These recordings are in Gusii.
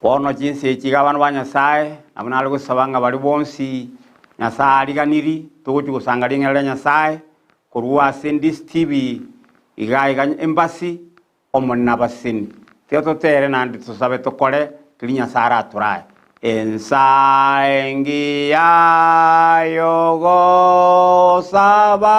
Bono chinsa echi iga abana ba Nyasae, nabo nare gosaba ng'a baria bonsi Nyasae ariganiri, togochia gosanga ring'ana ria Nyasae korwa ase ndisitibi iga iga embassy, Omonene abaseni. Tiga totere naende tosabe tokore keria Nyasae aratorae. Ensa engiya y'ogosaba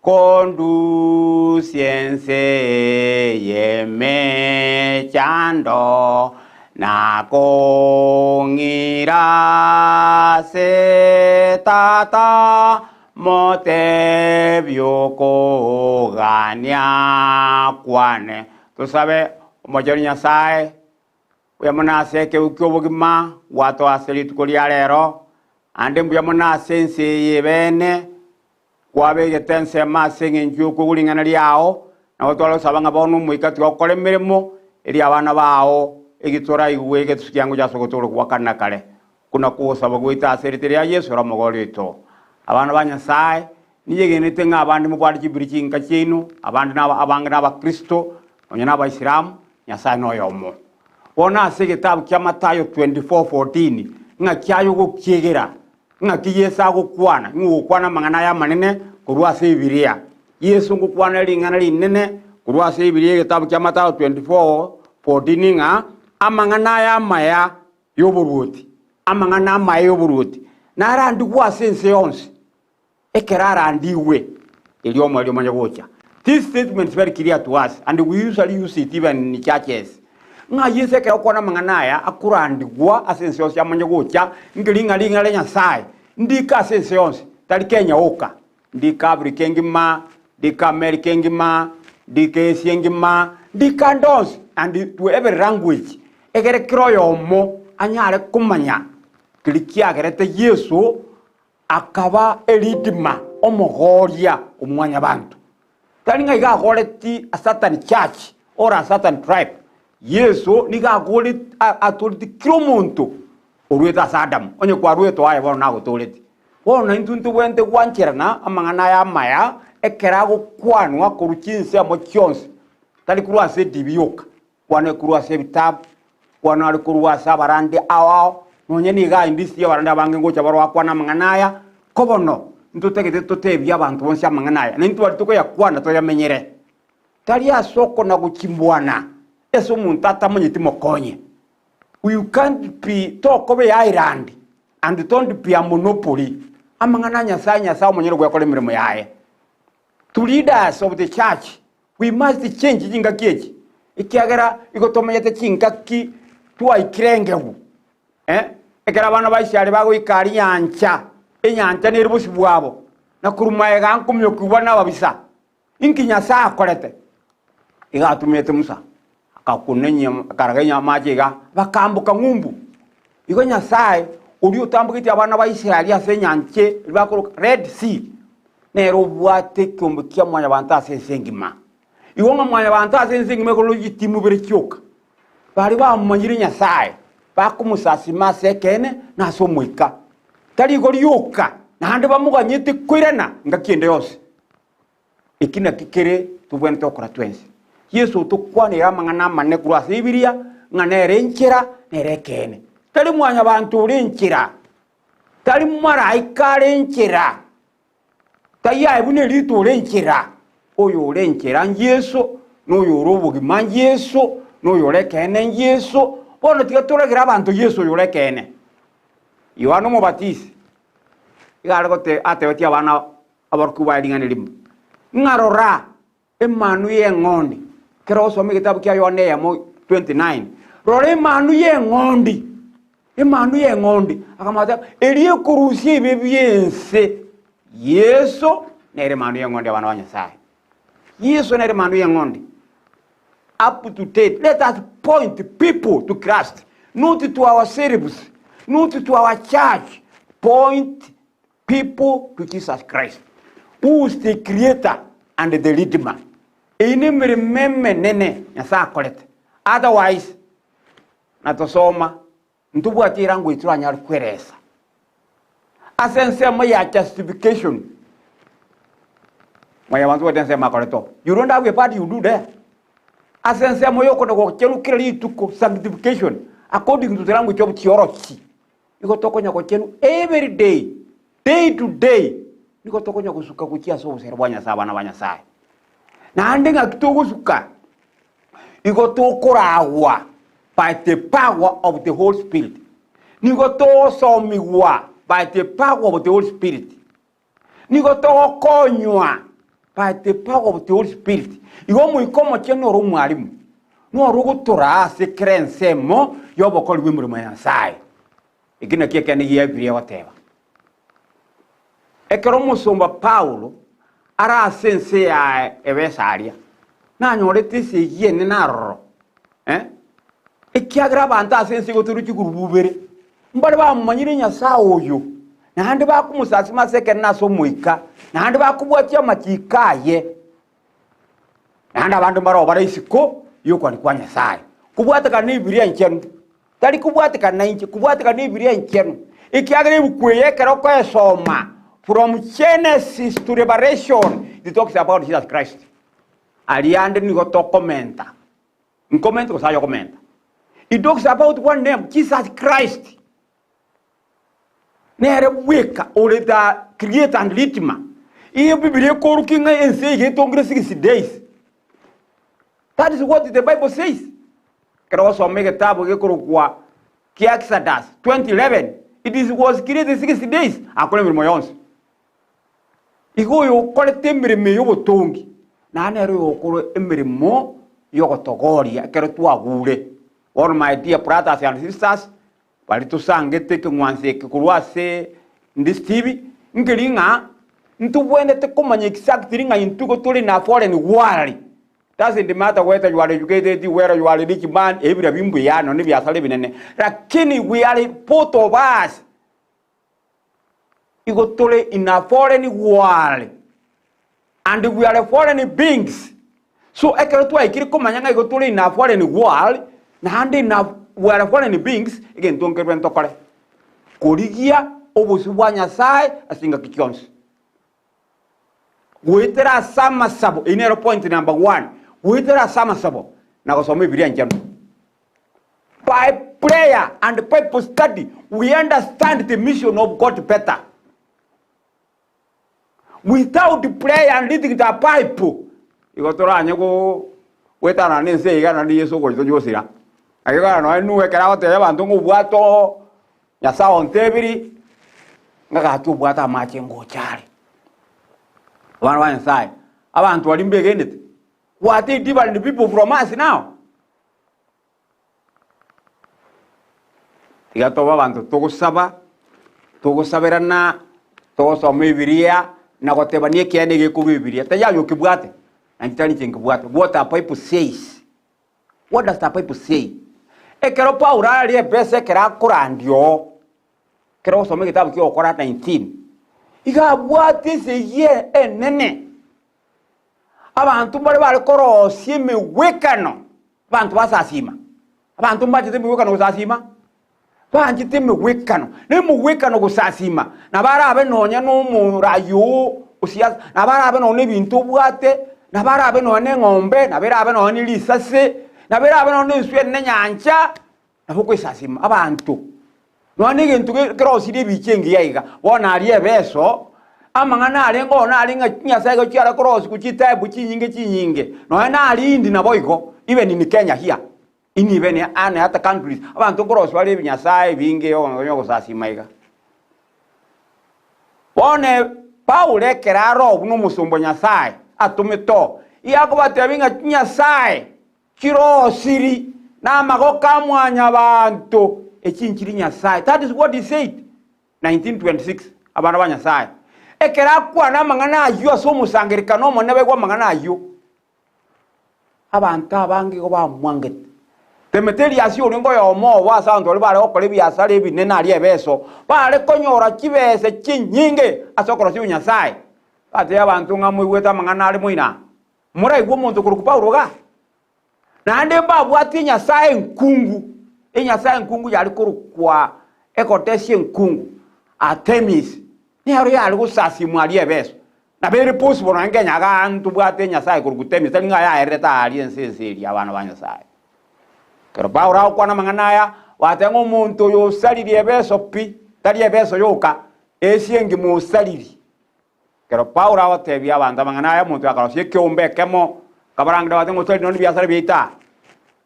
kondusia ense y'emechando na kong'ira ase Tata Motebie okogania kwane. Tosabe, Omochenu Nyasae, mbuya mono ase ekegwe ki'obogima gwatoa ase rituko ria rero, naende mbuya mono ase ense eye ebeene kwabegete ensemo ase eng'encho y'okoigwa ring'ana riao, nabo tware gosaba ng'a bono Omoika tiga okore emeremo, erio abana bao eki toraigwe egetusu kiango chia ase ogotooreka gwa kare na kare. Okwo nakwo ogosaba gwaito ase erieta ria Yeso ore Omogori oito. Abana ba Nyasae, ninyegenete ng'a abande mobwate chibiri chinka chiaino, abande naba abange nabakristo, nonya n'Abaisilamu, Nyasae noyomo. Bono ase egetabu kia Mathayo 24:14, ng'aki aye ogokiegera? Ng'aki Yeso agokwana? Ng'o ogokwana amang'ana aya amanene korwa ase Ebibilia? Yeso ngokwana ring'ana rinene korwa ase Ebibilia egetabu kia Mathayo 24:14 ng'a amang'ana aya amaya y'oboruoti, amang'ana amaya y'oboruoti narandigwe ase ense yonsi, ekero arandigwe, erio omoerio omanye gocha. This statement is very clear to us and we usually use it even in churches. Ng'a Yeso ekero akwana amang'ana aya akorandigwa ase ense yonsi amanye gocha, nkeri ng'a ring'ana ria Nyasaye ndike ase ense yonsi, tari Kenya oka, ndike Africa engima, ndike America engima, ndike Asia engima, ndike ande onsi and to every language, egere kera oyomo anyare komanya keria kiagerete Yeso akaba eridima, omogoria o mwanyabanto. Tari ng'a iga agoreti a certain church or a certain tribe, Yeso nigo agoreti atoreti kera omonto oruete ase Adamu, onye kwaruete aye bono nagotoreti. Bono naintwe ntobwenerete gwancherana amang'ana aya amaya ekero agokwanwa korwa chinsemo chionsi, tari korwa ase edibi yoka, kwana korwa ase ebitabu, kwana are korwa ase abarandi ao ao, nonye niga aindisi y'abarandi abange ngocha barwa bakwana amang'ana aya, ko bono ntotagete totebie abanto bonsi amang'ana aya, naintwe baria tokoyakwana toyamenyere. Tari ase okona-gochimbwana ase omonto atamanyeti mokonye. You can't be tokoba eisland and don't be a monopoly. Amang'ana a Nyasaye, Nyasaye omonyene gwekora emeremo yaye. To leaders of the church, we must change chingaki echi, ekiagera igo tomenyete chingaki twaikire engegu eh, ekero abana ba Israel bagoika aria nyancha, enyancha nere bosio bwabo, na korwa magega nkomiokigwa nababisa. Inki Nyasae akorete? Iga atumete Musa, akakuna enyama, akaraga enyama amache iga, bakamboka ng'umbu. Igo Nyasae oria otambogetie abana ba Israeli ase enyancha eria bakoroka Red Sea, nere obwate ekeombe kia mwanyabanto ase ense engima. Igo ng'a mwanyabanto ase ense engima ekero chitimu ibere chioka, baria bamomanyire Nyasae, bakomosasima ase ekeene na ase omoika, tari igo rioka, naende bamoganyete koirana ngaki ende yonsi. Eki nakio kere tobwenerete gokora twensi. Yeso otokwanere amang'ana amanene korwa ase Ebibilia, ng'a nere enchera, nere ekeene. Tari mwanyabanto ore enchera, tari maraika are enchera, tai aye buna erito ore enchera. Oyo ore enchera n'Yeso, na oyo ore obogima n'Yeso, na oyo ore ekeene n'Yeso. Bono tiga toragere abanto Yeso oyo ore ekeene. Yohana Omobatisi iga are gote atebetie abana Aborokigwa baye ring'ana erimo, ng'a rora, Emanwa y'eng'ondi. Ekero ogosoma egetabu kia Yohana eyemo 29, rora emanwa y'eng'ondi, emanwa y'eng'ondi, akamotebia, eria ekorusia ebibe bi'ense, Yeso nere emanwa y'eng'ondi abana ba Nyasaye. Yeso nere emanwa y'eng'ondi. Up to date, let us point people to Christ, not to ourselves, not to our church, point People to Jesus Christ, who is the creator and the redeemer. Eyio nemeremo emenene Nyasae akorete. Otherwise, natosoma, ntobwati elanguage toranyare kweresa. Ase ensemo ya justification, mwanyabanto obwate ensemo akorete oo. You don't have a part you do there. Ase ensemo y'okona gocherwa kera rituko, sanctification. According to the language of theology, nigo tokonya gochenwa every day, day to day, nigo tokonya gosuka gochia ase obosera bwa Nyasae abana ba Nyasae. Naende ng'aki togosuka? Igo tokoragwa by the power of the Holy Spirit. Nigo togosomigwa by the power of the Holy Spirit. Nigo togokonywa by the power of the Holy Spirit. Igo Omoika Omochenu noro omwalimu, noro ogotoraa ase kera ensemo y'obokori bw'emeremo ya Nyasae. Eki nakio ekeene gia Bibilia egoteba. Ekero omosomba Paulo are ase ense ya Efeso aria, nanyorete esegi enene aroro, eh, ekiagera abanto ase ense igo tore chigurubu ibere, mbare bamomanyire Nyasae oyo, naende bakomosasima ase ekeene na ase omoika, naende bakobwatia amachiko aye. Naende abande mbaroo bare isiko y'okwancha kwa Nyasae, kobwatekana na Ebibilia enchenu, tari kobwatekana nainche, kobwatekana na Ebibilia enchenu, ekiagera ebuku eye ekero okoyesoma from Genesis to Revelation, it talks about Jesus Christ. Aria ande nigo tokomenta, nkomente gose aye okomenta. It talks about one name, Jesus Christ. Nere bweka ore the creator and redeemer. Iyo Bibilia ekoorokia ng'a ense eye etongire 6 days. That is what the Bible says. Ekero ogosoma egetabu gekorokwa kia Exodus 20:11, it is was created 6 days, akore emeremo yonsi. Igo oyo okorete emeremo eye y'obotongi, naende nere oyo okore emeremo y'ogotogoria ekero twagure. Bono my dear brothers and sisters, Baria tosangete ekeng'wanso eke korwa ase this TV, nkeri ng'a ntobwenerete komanya exactly ng'a intwe igo tore na foreign world. Doesn't matter whether you are educated, whether you are a rich man, ebira bimbuya nonya ebiasara ebinene, lakini we are both of us igo tore in a foreign world and we are foreign beings. So ekero twaikire komanya ng'a igo tore in a foreign world, naende in a we are foreign beings, egento nkerwe ntokore, korigia obosio bwa Nyasaye ase chingaki chionsi. Goetera ase amasabo, eyio nero point number one, goetera ase amasabo na gosoma Ebibilia enchenu. By prayer and Bible study, we understand the mission of God better. Without prayer and reading the Bible, igo toranye go goetanana na ense iga naende Yeso ogocha tochia gosira. Naki kare nonya Nuhu ekero agotebia abanto ng'a obwate oo Nyasae ontebiri, ng'a gaki obwate amache ngocha are. Abana ba Nyasaye, abanto baria mbegenete, what a different people from us now. Tiga tobe abanto togosaba, togosaberana, togosoma Ebibilia, na gotebania ekeene egekorwa Ebibilia. Tari aye okebwate, na inche tari inche nkebwate. What the Bible says. What does the Bible say? Ekero Paulo ararie Efeso ekero akorandia oo, ekero ogosoma egetabu kia Ogokora 19, iga abwate esegi enene. Abanto mbare bare korosia emegwekano, abanto basasima. Abanto mbanchete emegwekano gosasima? Banchete emegwekano. Na emogwekano gosasima, nabo arabe nonya na omorai oo o siasa, nabo arabe nonya na ebinto obwate, nabo arabe nonya na eng'ombe, nabo erabe nonya na risase, nabo erabe nonya na enswe enene nyancha, nabo okoesasima abanto. Nonya na egento kerosirie ebicha engiya iga, bono aria Efeso, amang'ana arenge oo nare ng'a chinyasae igo chiare korosiwa chitype chinyinge chinyinge, nonya na aria Indi naboigo, even in Kenya here, in even any other countries, abanto nkorosiwa bare ebinyasae ebinge onye ogosasima iga. Bono Paulo ekero are oo buna omosomba o Nyasae atomete oo, iga akobatebia ng'a chinyasae Chirosiri namagoko a mwanyabanto, echi nchiri Nyasae. That is what he said. 1926 Abana ba Nyasae. Ekero akwana amang'ana ayio ase omosangererekano omonene baigwe amang'ana ayio, abanto abange igo bamwangete. Demeteriasi orenge oyomo obo ase abanto baria bare gokora ebiasara ebinene aria Efeso, bare konyora chibesa chinyinge ase okorosia obonyasae. Batebia abanto ng'a moigwete amang'ana are moino aa. Moraigwe omonto okorokwa Paulo iga? Naende mbabwatie enyasae enkungu, enyasae enkungu yare korokwa egoddess enkungu, Artemis, nero yare gosasimwa aria Efeso. Nabo ere possible nonye Kenya igaa ntobwate enyasae ekorokwa Themis, tari ng'a yaererete aaria ense ense eria abana ba Nyasae. Ekero Paulo agokwana amang'ana aya, Gwateba ng'a omonto oyo osaririe ebeso pi, tari ebeso yoka, esie engima osaririe. Ekero Paulo agotebia abanto amang'ana aya, omonto oyo akarosia ekeombe ekemo, akabarangeria agateba ng'a osaririe nonya ebiasara biaito aa.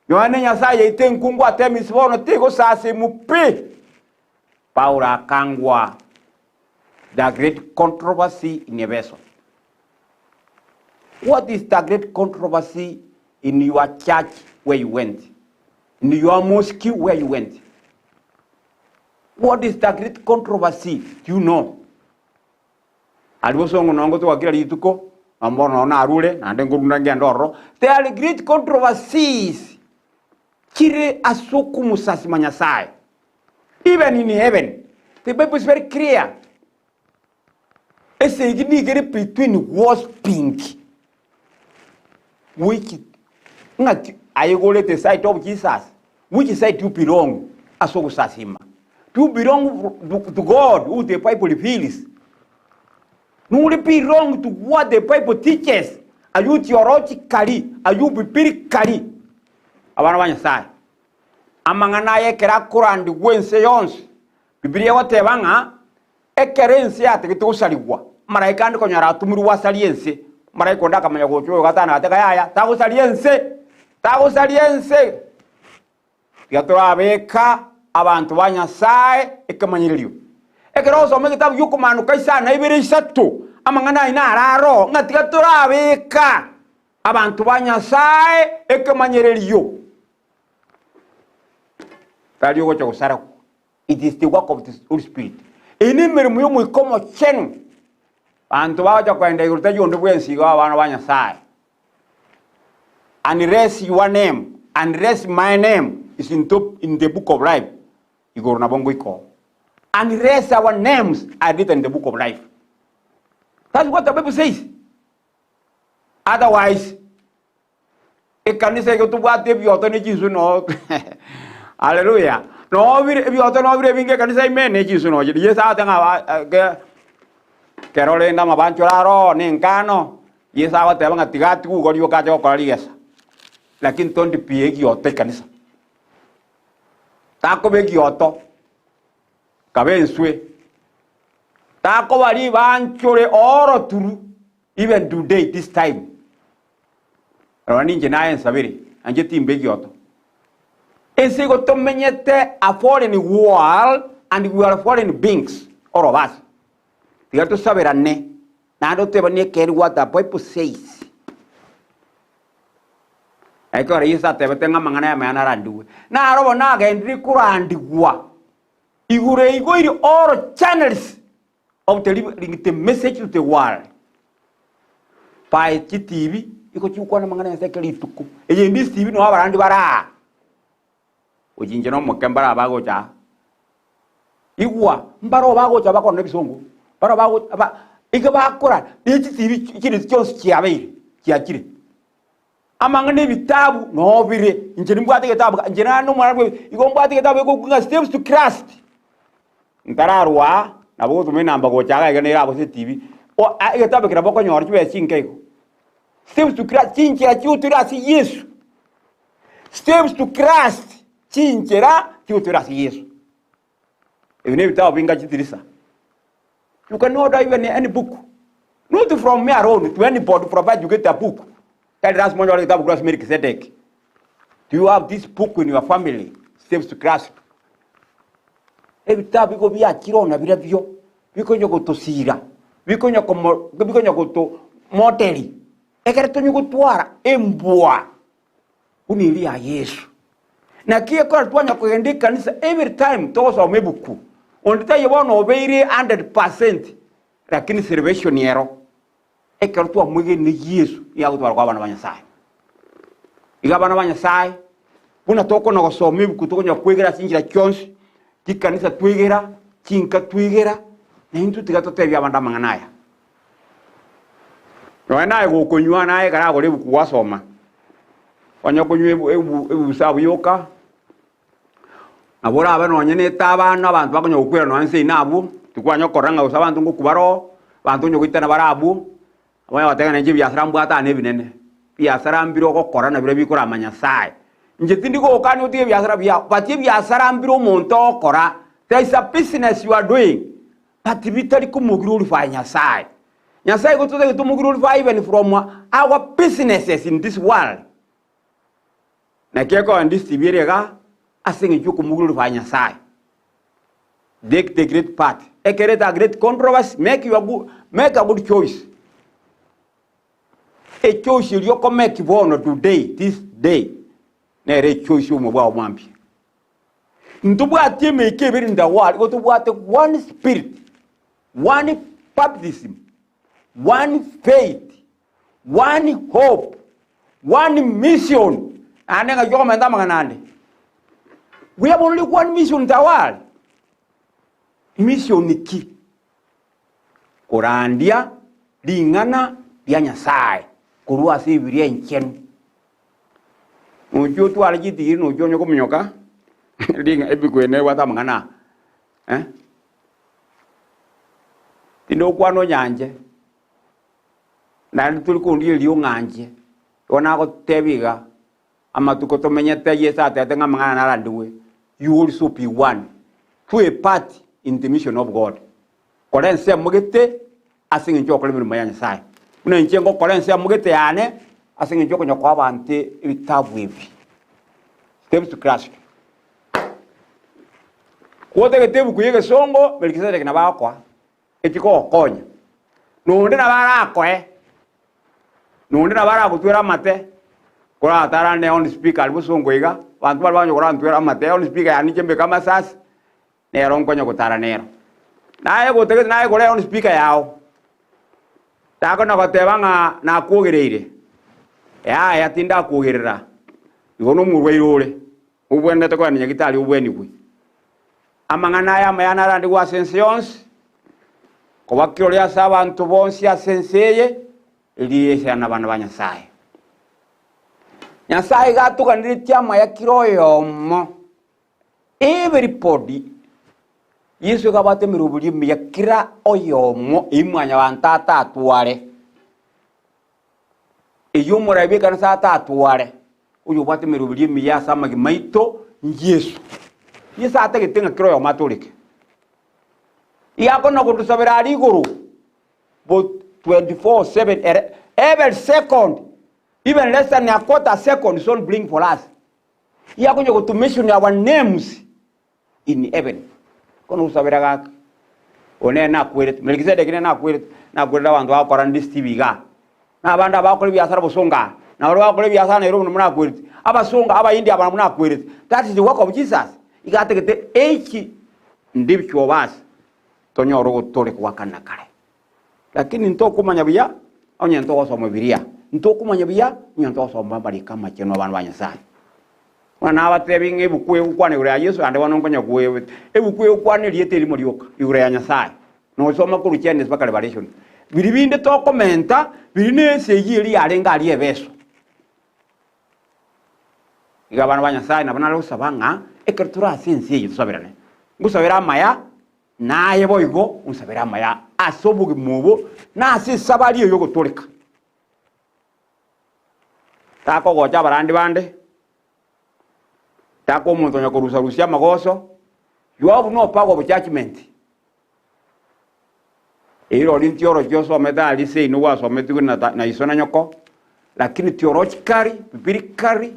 Nonya ne Nyasae yaito enkungu Artemisi bono tegosasimu pi. Paulo akangwa the great controversy in Efeso. What is the great controversy in your church where you went? In your mosque where you went? What is the great controversy do you know? Aria bosongo nonye ngotoka kera rituko, na bono nonye narure, naende nkorunda ngende ororo. There are great controversies chire ase okomosasima Nyasaye. Even in heaven, the Bible is very clear. Esegi nigo ere between worshiping which ng'aki aye gorete side of Jesus, which side you belong ase ogosasima. Do you belong to God who the Bible reveals? Nore belong to what the Bible teaches? Are you theologically? Are you biblically? Abana ba Nyasaye, amang'ana aya ekero akorandigwa ense yonsi, Bibilia egoteba ng'a Ekero ense yatagete gosarigwa, omomalaika ande konyora atomirwe asarie ense. Omomalaika onde akamanya gocha oyo gatano agateba, Yaya, tagosaria ense, tagosaria ense. Tiga torabeka abanto ba Nyasae ekemanyererio. Ekero ogosoma egetabu gi'okomaanoka isano na ibere isato, amang'ana ayio naro aro, ng'a tiga torabeka abanto ba Nyasae ekemanyererio. Tari ogocha gosarigwa. It is the work of the Holy Spirit. Eye nemeremo y'Omoika Omochenu. Abanto bagocha kogenda igoro tari onde bwensi igo abana ba Nyasaye. Unless your name, unless my name is in the, in the book of life, igoro nabo ngoika oo. Unless our names are written in the book of life. That's what the Bible says. Otherwise, Ekanisa eke tobwate ebioto ne chinswe noo Haleluya! Noo bire ebioto noo bire ebinge ekanisa ime ne chinswe noo chire. Yeso agoteba ng'a ba ke kero rende amabanchore aroo na engano, Yeso agoteba ng'a tiga atigwe igo rioka ache gokora rigesa, lakini tondi pi egioto ekanisa. Takoba egioto, kaba enswe, takoba ribanchore oroturu even today this time. Rora ninche naye nsabere, nainche timba egioto. Ense igo tomenyete a foreign world and we are foreign beings all of us. Tiga tosaberane naende totebanie ekeene what the Bible says. Ekero Yeso atebete ng'a amang'ana aya amaya narandigwe, naro bono nagenderire korandigwa igoro eigoire all channels of delivering the message to the world by chitibi igo chigokwana amang'ana ya Nyasaye kera rituko. Eye ende esitibi noo abarandi bare aa, gochia inche na omoke mbare aba bagocha aa. Igwa, mbare oo bagocha bakore na ebisongo, mbare bago ba iga bakora ne chitibi chire chionsi chiabeire chiachire. Amang'ana ebitabu noo bire, inche nimbwate egetabu inche naende omwana bwe igo mbwate egetabu egokwa ng'a steps to Christ. Ntararwa aa, nabo gotoma enamba gocha iga iga nere abose etibi, o a egetabu eke nabo okonyora chibesa chinke igo. Steps to Christ, chinchera chigotoira ase Yeso, steps to Christ, chinchera chigotoira ase Yeso. Ebi na ebitabu binga chitirisa. You can order even any book. Not from me alone, to anybody provide you get a book. Tari lasima onyore egetabu korwa ase Melchizedek. Do you have this book in your family? Steps to Christ. Ebitabu igo biachire ona birabio bikonya gotosira, bikonya komo bikonya goto modeli, ekere tonya gotwara embwa buna eria ya Yeso. Naki ekero twanya kogenda ekanisa every time togosoma ebuku, onde taiyo bono obeire 100% lakini salvation ero, ekero twamwegenire Yeso nigo agotwara koba abana ba Nyasaye. Iga abana ba Nyasaye, buna tokona gosoma ebuku tokonya kwegera ase chinchera chionsi, chikanisa twegera, chinka twegera, na intwe tiga totebie abande amang'ana aya. Nonya naye gokonywa naye ekero agora ebuku gwasoma, onye okonywa ebu ebu ebusa yoka, nabo orabe nonye na etabano abanto bakonya gokwera nonye nse ime abwo, tikwanya korora ng'a gose abanto ngokwa bare oo, abanto onye goitana bare abwo, abanye goteba ng'a inche ebiasara mbwate aa na ebinene, ebiasara mbire ogokora nabirobio bikorama Nyasaye. Inche tindi gokania otige ebiasara biao, but ebiasara mbire omonto ogokora, there is a business you are doing, but bitari komoglorify Nyasaye. Nyasaye igo totagete tomoglorify even from our businesses in this world. Naki ekoenda esitibi ere igaa, ase eng'encho yokomoglorify Nyasaye. Take the great part. Ekero ete a great controversy, make your good, make a good choice. Echoice eria okomeki bono today, this day, nere echoice y'obogima bwao mwambia. Ntobwati emeika ebere ndawari, igo tobwate one spirit, one baptism, one faith, one hope, one mission. Naende ng'aki okomenta amang'ana ande? We have only one mission tawari. Mission ki? Korandia ring'ana ria Nyasae korwa ase Ebibilia Enchenu. Nochia otware chitigiri nochia onye kominyoka ring'a ebiku eye nebwate amang'ana aa eh. Tindi gokwana onyanche, naende tori kondigereria ong'anche, igo nagotebia iga, amatuko tomenyete Yeso atebete ng'a amang'ana narandigwe, you also be one to a part in the mission of God. Kora ensemo gete ase eng'encho y'ogokora emeremo ya Nyasae. Buna inche ngokora ensemo gete yane ase eng'encho y'okonya koa abanto ebitabu ebi. Steps to Christ. Gotagete ebuku y'egesongo, Melkizedeki nabo agokoa, ekikogokonya. Na onde nabo arakoe, na onde nabo aragotwere amate, koratara ne on speaker aria bosongo iga, abanto baria bagocha korantwera amate, on speaker yane inche mbeke amasasi, Nero nkonya gotara nero. Naye gotagete naye gora on speaker yao. Takona goteba ng'a nakwogereire. Yaya tindakwogerera. Igo nomorwaire ore. Obwenerete kogenda nyagitari obwenigwe. Amang'ana aya amaya narandigwe ase ense yonsi, koba kirori ase abanto bonsi ase ense eye, erio na abana ba Nyasae. Nyasae iga atoganeretie amaya kera oyomo. Everybody, Yeso iga abwate emeroberio emiya kera oyomo eyio mwanyabanto atatware, eyio omorai bw'ekanisa atatware, oyobwate emeroberio emiya ase amagima aito n'Yeso. Yeso atagete ng'a kera oyomo atoreke. Iga akona gotosabera aria igoro, bo 24/7 ere every second, even less than a quarter second is all bring for us. Yakonya go to mention our names in heaven. Kono gosabera gaki. Oyo nere nakwerete. Melkizedeki nere nakwerete. Nakwerete abanto bagokora ndi Steve igaa. Na abande abagokora ebiasara bosongo aa. Na baria bagokora ebiasara Nairobi nabwo nakwerete. Abasongo, abaindi aba nabwo nakwerete. That is the work of Jesus. Iga atagete each individual of us tonyore ogotooreka gwa kare na kare. Lakini ntokomanya buya onye ntogosoma Bibilia, ntokomanya buya onye ntogosoma amariko amachenu abana ba Nyasaye. Bono nabatebi ng'a ebuku egokwana igoro ya Yeso naende bono nkonya koe ebuku egokwana erieta erimo rioka igoro ya Nyasaye. Nosoma korwa Genesis mpaka Revelation. Biria binde tokomenta, biria na esegi eria yarenge aria Efeso. Iga abana ba Nyasaye nabo nare gosaba ng'a ekero tore ase ense eye tosaberane. Ngosabere amaya Naye boigo onsabere amaya ase obogima obo na ase esabari eye y'ogotooreka. Takogocha abarandi bande, takoa omonto onya korusa-rusia amagoso, you have no power of judgement. Erio rirorio ntiorochi osomete aria seino gwasometigwe na ta na iso na nyoko, lakini theologically, biblically,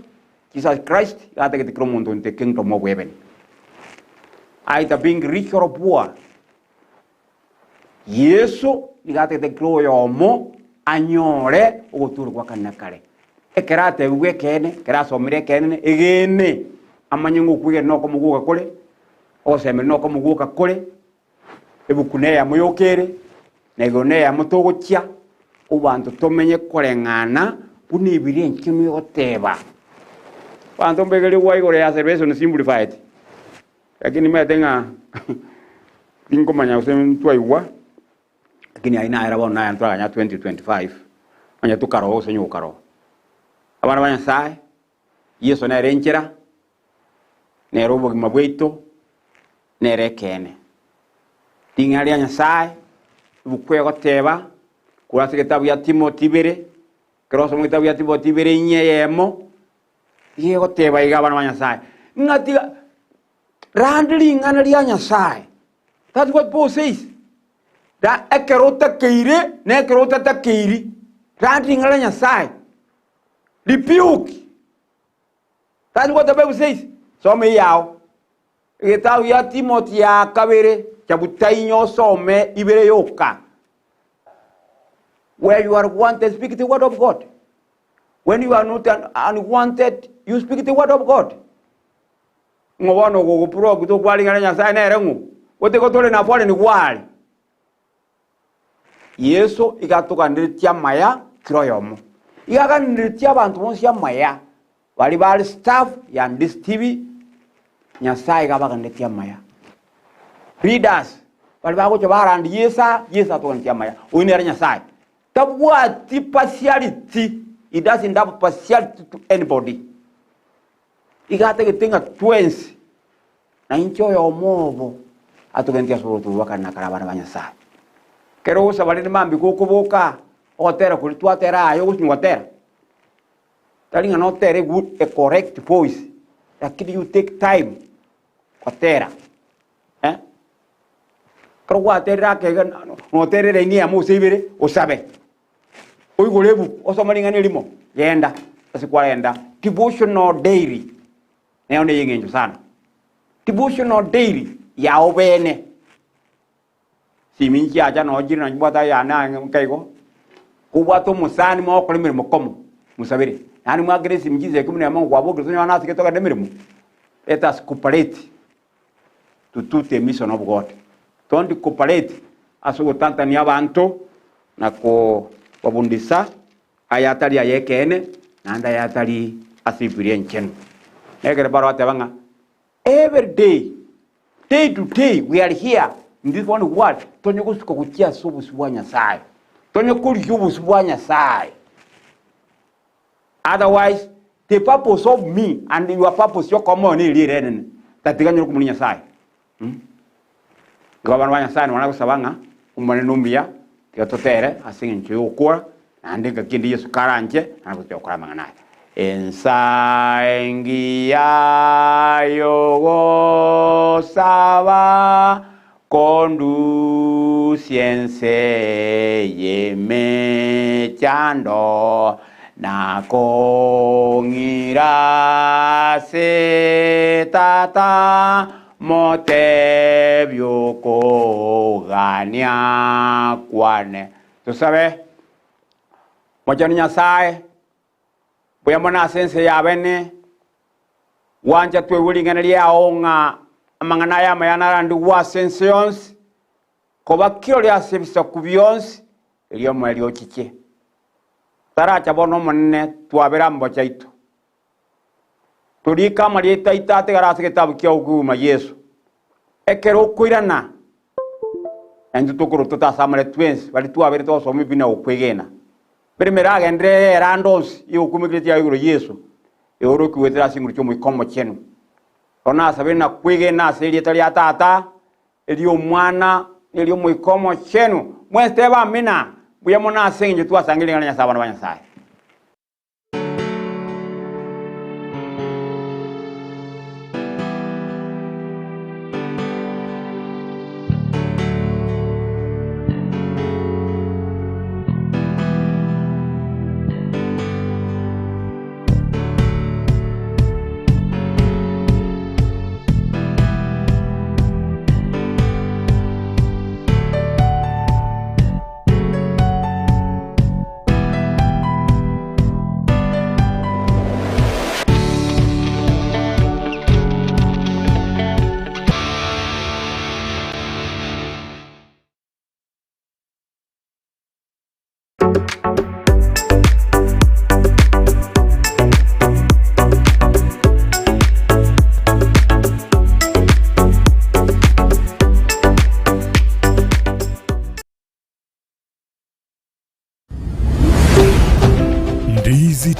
Jesus Christ iga atagete kera omonto into kingdom of heaven. Either being rich or poor, Yeso nigo atagete kera oyomo anyore ogotoorigwa gwa kare na kare. Ekero atebigwe ekeene, ekero asomire ekeene, egene, amanye ng'a okwegena nokomo gwoka kore, ogosemeria nokomo gwoka kore, ebuku neyemo yoka ere, na igoro neyemo togochia, abanto tomenye koreng'ana buna Ebibilia Enchenu egoteba. Abanto mbegerie gwa igoro ya salvation simplified, lakini nimanyete ng'a tinkomanya gose ntwaigwa, lakini ayio nayera bono naya ntwaganya 2025, onye tokaroa gose onye gokaroa. Abana ba Nyasaye, Yeso nere enchera, nere obogima bwaito, nere ekeene. Ring'ana ria Nyasae, ebuku egoteba, korwa ase egetabu gia Timothy ibere, ekero osoma egetabu gia Timothy ibere inye eyemo, Iga egoteba iga abana ba Nyasae, ng'a tiga rande ring'ana ria Nyasae. That's what Paul says. Ra ekero otakeire na ekero otatakeiri, rande ring'ana ria Nyasae. Rebuke. That's what the Bible says. Soma eyao. Egetabu gia Timothy ya kabere, chapter inye osome ibere yoka. Where you are wanted, speak the word of God. When you are not unwanted, you speak the word of God. Ng'o bono ogogoprog tokwaring'ana Nyasaye nere ng'o? Gotego tore na foreign gware. Yeso iga atoganeretie amaya kera oyomo. Iga aganeretie abanto bonsi amaya, baria bare staff ya this TV, Nyasaye iga abaganeretie amaya. Leaders, baria bagocha barandi Yeso aa, Yeso atoganeretie amaya. Oyio nere Nyasaye. Tabwati partiality, he doesn't have partiality to anybody. Iga atagete ng'a twensi, na inche oyomo obo, atogentie ase orotubo rwa kare na kare abana ba Nyasae. Ekero ogosaba rende mambia gokoboka, ogotera koria twatera aye ogosinywa gotera, tari ng'a notere good a correct voice, lakini you take time gotera eh. Ekero gwaterire ake iga notere eraini eyemo gose ibere, osabe. Oigore ebuku, osome ring'ana erimo, genda ase kwarenda devotional daily, nero neye eng'encho sana. Devotional daily yao bene, simi nchiacha noo chire nonye mbwate ayane ang'e nka igo, kobwate omosani mogokora emeremo komo, mosabere, yaani mwakera esimi chinsa ikomi na emo kwabokire tonyore naseki togende emeremo, let us cooperate to do the mission of God. Don't cooperate ase ogotantania abanto na kobabundisa aya atari ay'ekeene naende aya atari ase Bibilia enchenu. Nekero Paulo ateba ng'a every day, day to day we are here in this one world, tonye gosuka gochia ase obosio bwa Nyasaye, tonye korigia obosio bwa Nyasaye. Otherwise, the purpose of me and your purpose yokoba moyo neri ere enene, tatiga nyore komuna Nyasaye. Mm. Igo abana ba Nyasaye nabo nagosaba ng'a Omonene omuya, tiga totere ase eng'encho y'ogokora, naende engaki ende Yeso karanche, naende gochia gokora amang'ana aya. Ensa engiya y'ogosaba Kondusia ense y'emechando, na kong'ira ase Tata, motebie okogania kwane. Tosabe. Mochenu Nyasae, mbuya mono ase ense y'abene, gwancha tweigwe ring'ana riao ng'a amang'ana aya amaya narandigwe ase ense yonsi, koba kirori ase ebisaku bionsi, erio omoerio ochiche. Taracha bono Omonene, twabere amabocho aito. Torike amarieta aito atigare ase egetabu kia obogima Yeso. Ekero okoirana, naintwe tokorotota ase amare twensi baria twaberete gosoma ebibe na gokwegena. Emeremo eragenderere ere ande onsi y'ogokumekire chiaye igoro Yeso, eorokiwe goetera ase chinguru chi'Omoika Omochenu. Bono nasabire na kwegena ase erieta ria Tata, eri'Omwana, na eri'Omoika Omochenu. Mwensi teba amina, mbuya mono ase engencho twasangereire ring'ana ria Nyasae abana ba Nyasae.